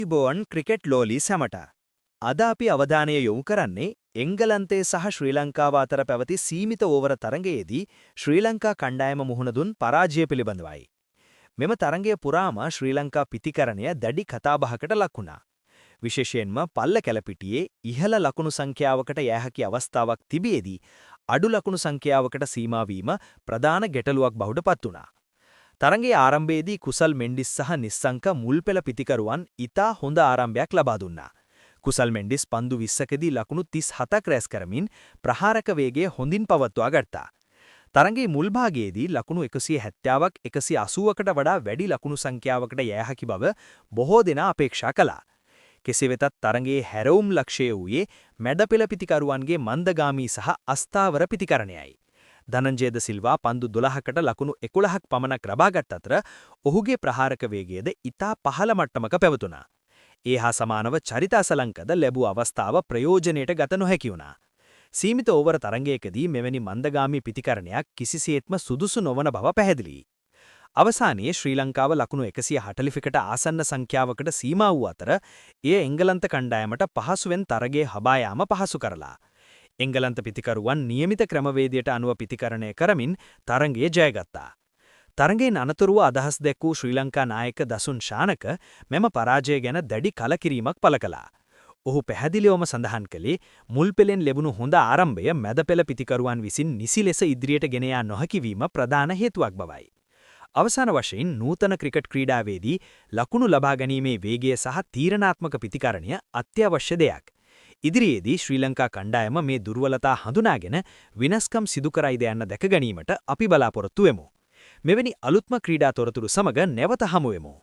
ආයුබෝවන් ක්‍රිකට් ලෝලී සැමට. අද අපි අවධානය යොමු කරන්නේ එංගලන්තය සහ ශ්‍රී ලංකාව අතර පැවති සීමිත ඕවර තරගයේදී ශ්‍රී ලංකා කණ්ඩායම මුහුණ දුන් පරාජය පිළිබඳවයි. මෙම තරගය පුරාම ශ්‍රී ලංකා පිතිකරණය දැඩි කතාබහකට ලක් වුණා. විශේෂයෙන්ම පල්ලකැල පිටියේ ඉහළ ලකුණු සංඛ්‍යාවකට යා හැකි අවස්ථාවක් තිබියදී අඩු ලකුණු සංඛ්‍යාවකට සීමා වීම ප්‍රධාන ගැටලුවක් බවට පත් වුණා. තරගයේ ආරම්භයේදී කුසල් මෙන්ඩිස් සහ නිස්සංක මුල් පෙළ පිතිකරුවන් ඉතා හොඳ ආරම්භයක් ලබා දුන්නා. කුසල් මෙන්ඩිස් පන්දු 20කදී ලකුණු 37ක් රැස් කරමින් ප්‍රහාරක වේගය හොඳින් පවත්වා ගත්තා. තරගයේ මුල් භාගයේදී ලකුණු 170ක් 180කට වඩා වැඩි ලකුණු සංඛ්‍යාවකට යා හැකි බව බොහෝ දෙනා අපේක්ෂා කළා. කෙසේ වෙතත් තරගයේ හැරවුම් ලක්ෂ්‍යය වූයේ මැද පෙළ පිතිකරුවන්ගේ මන්දගාමී සහ අස්ථාවර පිතිකරණයයි. ධනංජයද සිල්වා පන්දු 12කට ලකුණු 11ක් පමණක් ලබාගත් අතර ඔහුගේ ප්‍රහාරක වේගයද ඉතා පහළ මට්ටමක පැවතුණා. ඒ හා සමානව චරිත අසලංකද ලැබූ අවස්ථාව ප්‍රයෝජනයට ගත නොහැකි වුණා. සීමිත ඕවර තරගයකදී මෙවැනි මන්දගාමී පිතිකරණයක් කිසිසේත්ම සුදුසු නොවන බව පැහැදිලියි. අවසානයේ ශ්‍රී ලංකාව ලකුණු 145කට ආසන්න සංඛ්‍යාවකට සීමා වූ අතර එය එංගලන්ත කණ්ඩායමට පහසුවෙන් තරගයේ හබා යාම පහසු කරලා. එංගලන්ත පිතිකරුවන් නියමිත ක්‍රමවේදයට අනුව පිතිකරණය කරමින් තරගය ජයගත්තා. තරගයෙන් අනතුරුව අදහස් දැක් වූ ශ්‍රී ලංකා නායක දසුන් ශානක මෙම පරාජය ගැන දැඩි කලකිරීමක් පළ කළා. ඔහු පැහැදිලිවම සඳහන් කළේ මුල් පෙළෙන් ලැබුණු හොඳ ආරම්භය මැද පෙළ පිතිකරුවන් විසින් නිසි ලෙස ඉදිරියට ගෙන යා නොහැකි වීම ප්‍රධාන හේතුවක් බවයි. අවසාන වශයෙන් නූතන ක්‍රිකට් ක්‍රීඩාවේදී ලකුණු ලබා ගැනීමේ වේගය සහ තීරණාත්මක පිතිකරණය අත්‍යවශ්‍ය දෙයක්. ඉදිරියේදී ශ්‍රී ලංකා කණ්ඩායම මේ දුර්වලතා හඳුනාගෙන වෙනස්කම් සිදු කරයිද යන්න දැක ගැනීමට අපි බලාපොරොත්තු වෙමු. මෙවැනි අලුත්ම ක්‍රීඩා තොරතුරු සමග නැවත හමු වෙමු.